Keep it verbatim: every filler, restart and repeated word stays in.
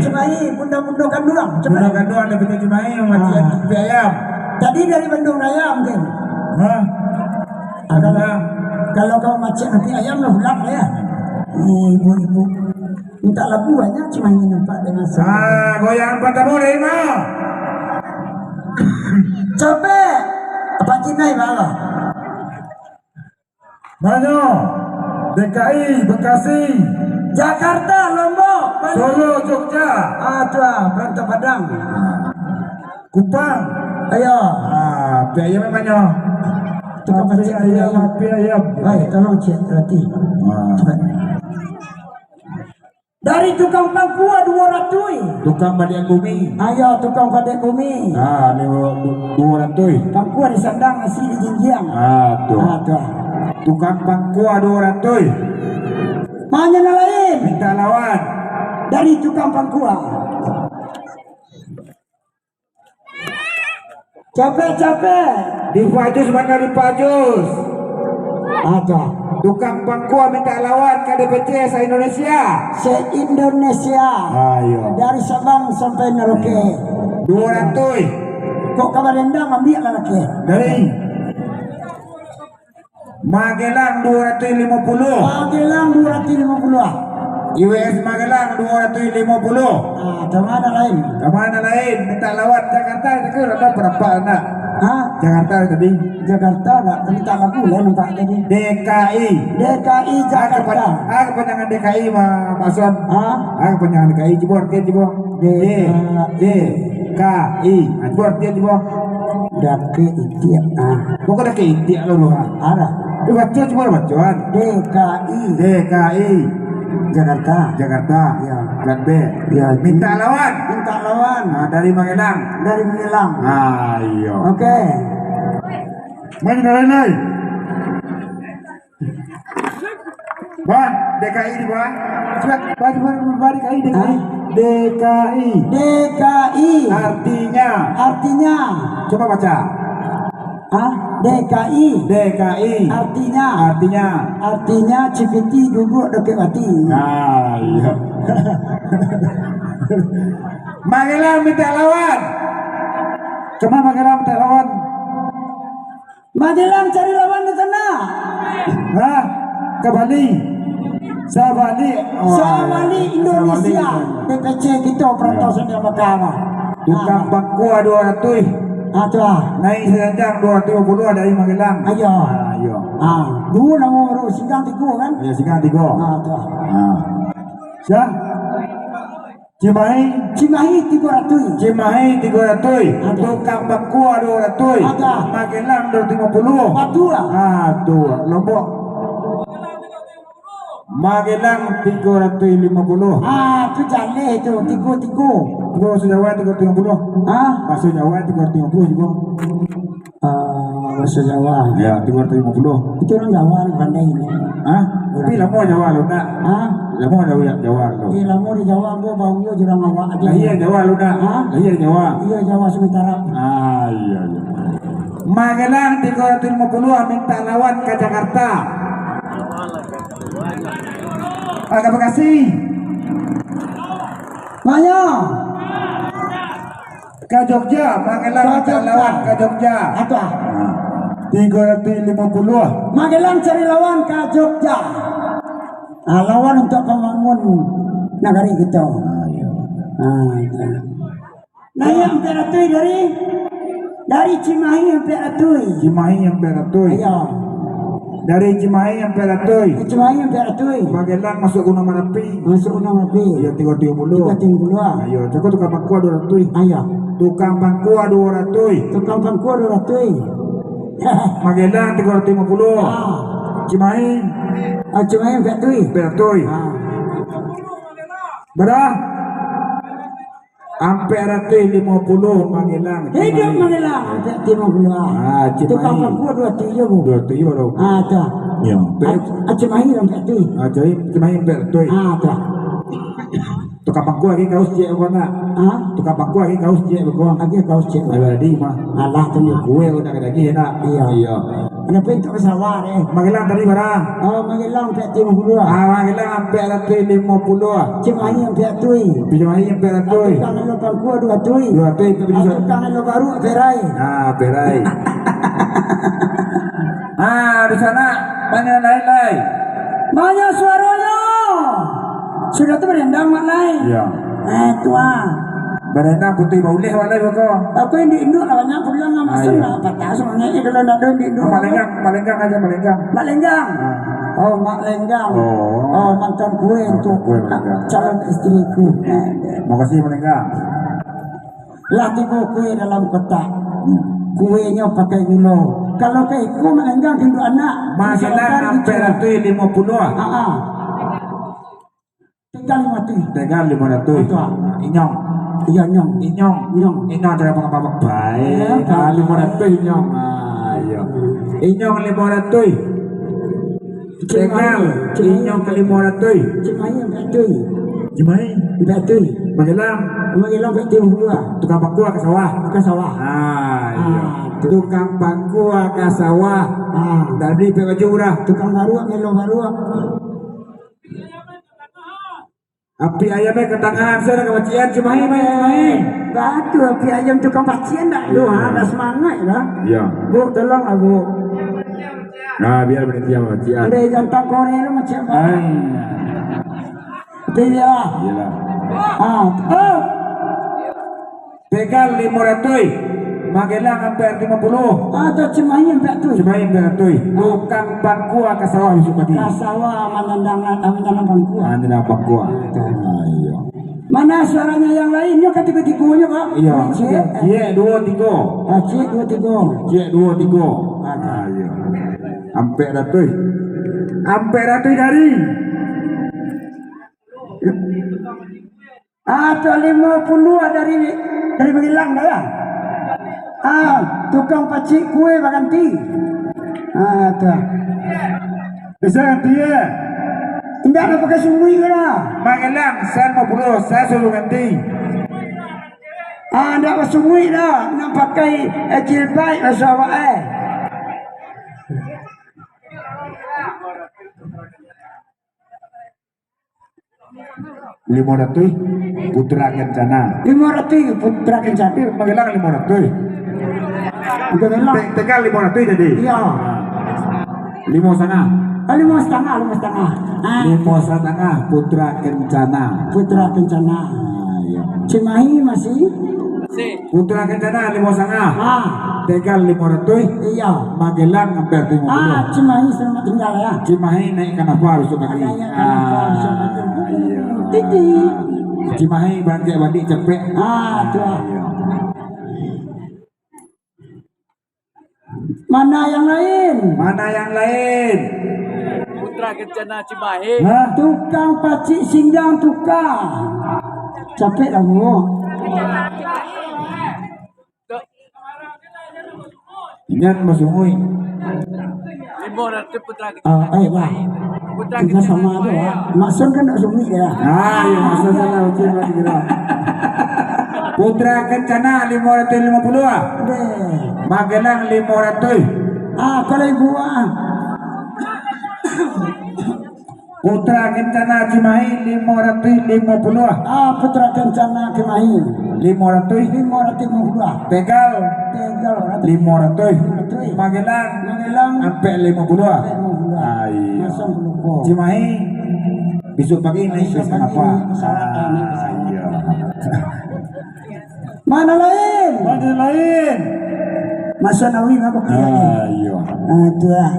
Cimahi, bunda-bunda kanduang, cepat. Bunda kanduang dari Cimahi, mamaciak Ah. piti ayam. Tadi dari Bandung Raya mungkin. Hah? Ah, kalau, Bunda. Kalau kau mamaciak piti ayam lah, pulang lah ya. Ini ibu-ibu. Minta lagu banyak, Cimahi nampak dengan Ah, goyang patah boleh, Mak. Capek. Apa Cina, Bang? Manyo, D K I, Bekasi, Jakarta, Lombok, Bali. Solo, Jogja. Ah, tu ah, Perantau Padang. Kupang. Ayo. Ah, piti ayam manyo. Tukang Piti pamaciak piti ayam, ayam. Piti ayam. Baik, tolong cek, hati. Ah. Cepat. Dari tukang pangkua duo ratuih. Tukang padiak bumi. Ayo, tukang padiak bumi. Ah, ni duo, duo ratuih. Pangkua disandang, nasi dijinjiang. Ah, tu. Ah, tu. Tukang pangkua duo ratuih. Manyo nan lain. Mintak lawan. Dari tukang pangkua. Capek, capek. Dipajus, manyo dipajus. Aja. Tukang pangkua mintak lawan ka D P C se-Indonesia. Se-Indonesia. Ayo. Dari Sabang sampai Merauke. Duo ratuih. Kok kabar dendam, ambiak lah laki. Dari Magelang duo ratuih limo puluh. Magelang duo ratuih limo puluh ah. I W S Magelang duo ratuih limo puluh. Ah, ka ma nan lain? Ka ma nan lain? Mintak lawan Jakarta, Jakarta, ada parampah nak? Ha? Jakarta tadi. Jakarta nak mintak lagu lah nampak tadi. D K I. D K I Jakarta. Apa kepanjangan D K I, Ma-, Mak Son? Ha? Apa kepanjangan D K I? Cubo, artian cubo. D K I. D, D K I. Ah, cubo artian cubo. Dakek itiak, ah. Pokok dakek itiak lo, lo, ah. Ada. Lu baco cubo, bacoan. D K I. D K I. Jakarta. Jakarta. Ya. Plat B. Ya. Mintak lawan. Mintak lawan. Ah, dari Magelang. Dari Magelang. Ah, iyo. Oke. Main dari lain. Bah, D K I di bawah. Sudah, bah, bah, bah, D K I, D K I. Hah? D K I. D K I. Artinya. Artinya. Coba baca. Hah? D K I. D K I. Artinya. Artinya. Artinya, Cipiti duduak dakek mati. Nah, iya. Magelang mintak lawan. Cuma Magelang mintak lawan. Magelang cari lawan di sana. Hah? Ka Bali. Sabali. Oh, sabali Indonesia. Sabali. P P C kito, Perantau Seni Bakara. Tukang pangkua duo ratuih. Ah, tu ah. Naik sajanjang duo ratuih limo puluh dari Magelang. Ayo. Ah, iyo. Ah, duo namo baru, singgang tigo kan? Iyo, singgang tigo. Ah, tu ah. Ah. Sia? Cimahi. Cimahi tigo ratuih. Cimahi tigo ratuih. Ada. Tukang pangkua duo ratuih. Ada. Magelang duo ratuih limo puluh. Batua. Ah, tu. Lombok. Magelang tigo ratuih limo puluh. Ah, tu jaleh tu, tigo-tigo. Bahaso Jawa tigo ratuih limo puluh. Hah? Bahaso Jawa tigo ratuih limo puluh juo. Ah, bahaso Jawa. Ya, tigo ratuih limo puluh. Itu urang Jawa ni pandai ni. Hah? Tapi lamo Jawa lo, nak? Hah? Lamo Jawa, Jawa lo. Eh, lamo di Jawa, ambo baunyo jo urang awak ajo. Lahia Jawa lo, nak? Hah? Lahia Jawa. Iyo, Jawa Sumatera. Ah, iyo, iyo. Magelang tigo ratuih limo puluh mintak lawan ka Jakarta. Ah, ka Bekasi. Manyo? Ka Jogja, Magelang ka Jogja. Mintak lawan ka Jogja. Apo? Nah, tigo ratuih limo puluh. Magelang cari lawan ka Jogja. Ah, lawan untuak pambangun nagari kito. Ah, iyo. Ah, itu. Nah, ampek ratuih dari, dari Cimahi ampek ratuih. Cimahi ampek ratuih. Iyo. Dari Cimahi ampek ratuih. Dari Cimahi ampek ratuih. Magelang masuak Gunuang Marapi. Masuak Gunuang Marapi. Iyo, tigo ratuih limo puluh. Tigo ratuih limo puluh ah. Iyo, cako tukang pangkua duo ratuih. Iyo. Tukang pangkua duo ratuih. Tukang pangkua duo ratuih. Magelang tigo ratuih limo puluh. Ah. Cimahi. Ah, Cimahi ampek ratuih. Ampek ratuih. Ah. Bara? Ampek ratuih limo puluh Magelang. Hiduik Cimahi. Magelang, ampek ratuih limo puluh ah. Ah, Cimahi. Tukang pangkua duo ratuih juo, Bu. Duo ratuih juo, Bu. Ah, tu. Iyo. Ah, Cimahi ampek ratuih. Ah, Cimahi, Cimahi ampek ratuih. Ah, tu. Tukang pangkua lagi kaus ciek beko nak. Ah? Tukang pangkua lagi kaus ciek beko. Lagi kaus ciek. Alah, di mah. Alah, tu mah. Kue udah lagi enak. Iyo. Iyo. Tapi untuak ka sawah deh. Magelang tadi bara? Oh, Magelang ampek ratuih limo puluah. Ah, Magelang ampek ratuih limo puluah. Cimahi ampek ratuih. Cimahi ampek ratuih. Tukang elo pangkua duo ratuih. Duo ratuih, tapi bisa. Tukang elo baruak perai. Ah, perai. Ah, di sana banyak lain lai. Banyak suaronyo. Sudah tu barendang mak lai. Iya. Eh, tuan. Barendang putih bauleh mak lai bako. Aku induak-induak lah banyak, aku bilang lah, masuk lah, patah semangatnya kalau ndak ada induak-induak. Mak Lenggang, Mak Lenggang aja, Mak Lenggang. Mak Lenggang. Oh. Oh, Mak Lenggang. Oh, mantan kue untuk calon istriku. Makasih, Mak Lenggang. Lah tibo kue dalam kotak. Kuenyo pakai gulo. Kalau ka iko Mak Lenggang induak anak. Magelang ampek ratuih limo puluah. Ha ah. Tegal limo ratuih. Tegal limo ratuih. Inyong. Iya, inyong. Inyong. Inyong. Inyong ada apa-apa. Baik. Ah, limo ratuih inyong. Ah, iya. Inyong limo ratuih. Tegal, inyong ka limo ratuih. Cimahi ampek ratuih. Cimahi? Ampek ratuih. Magelang. Magelang ampek ratuih limo puluah. Tukang pangkua ka sawah. Ka sawah. Ah, iya. Ah, tu. Tukang pangkua ka sawah. Ah. Dah bali ampek baju murah. Tukang baruak, melo baruak. Api ayam ka tangahan, saya nak ka pacian, Cimahi, Cimahi. Batua, api ayam tukang pacian dak tu, ha, dah semangat lah. Iya. Bu, tolonglah, Bu. Nah, biar berhenti sama pacian. Ada jantan korek lu macam apa? Ai. Tapi iyalah. Iyalah. Ah, oh. Tegal limo ratuih, Magelang ampek limo puluah. Atau Cimahi ampek ratuih. Cimahi ampek ratuih. Tukang pangkua ka sawah bisuak pagi. Ka sawah manandang, manandang pangkua. Manandang pangkua. Betul. Ah, iya. Mana suaranya yang lain? Nyo katigo-tigonyo, Pak. Iya. Ciek. Ciek, duo, tigo. Ah, ciek, duo, tigo. Ciek, duo, tigo. Ah, ah, iya. Ampek ratuih. Ampek ratuih dari. Ah, tu limo puluah dari, dari Magelang dah, ya? Ah, tukang pacik kue baganti. Ah, tu. Bisa ganti, ya? Indak nak pakai sungguih ke dah? Magelang, saya limo puluah, saya suruh ganti. Ah, indak basungguih dah, nak pakai, eh, jilbab, basuah awak, eh. Limo ratuih, Putra Kencana. Limo ratuih, Putra Kencana. Tapi Magelang limo ratuih. Magelang. Te-, Tegal limo ratuih tadi. Iya. Limo satangah. Ah, limo satangah, limo satangah. Ah. Limo satangah, Putra Kencana. Putra Kencana. Ah, iya. Cimahi masih? Putra Kencana limo satangah. Ah. Tegal limo ratuih. Iya. Magelang ampek limo puluah. Ah, Cimahi selamat tinggal, ya. Cimahi naik kanapa bisuak pagi. Naik kanapa bisuak pagi. Ah, iya. Titi. Cimahi barangkek balik capek. Ah, tu lah. Iya. Mana yang lain? Mana yang lain? Putra Kencana Cimahi. Hah? Tukang pacik singgah tukang. Capek lah, Bu. Ingat masuk mui. Limo ratuih Putra Kencana. Ah, eh, wah. Putra Kencana sama tu, ah. Maksud kan nak sungguih ya. Ah, iya, maksud salah, betul, betul, betul. Putra Kencana limo ratuih limo puluah, ah. Deh. Magelang limo ratuih. Ah, kalau ibu, ah. Putra Kencana Cimahi limo ratuih limo puluah. Ah, Putra Kencana Cimahi. Limo ratuih. Limo ratuih limo puluah. Tegal. Tegal ratuih. Limo ratuih. Limo ratuih. Magelang. Magelang. Ampek limo puluah. Ampek limo puluah. Ah, iya. Masam puluah. Cimahi. Bisuak pagi naik bisuak pagi naik pesawat, ah, naik pesawat. Ah, iya. Mana lain? Mana lain? Masa Nawi ngapa kira ni? Ah, iya. Ah, tu lah.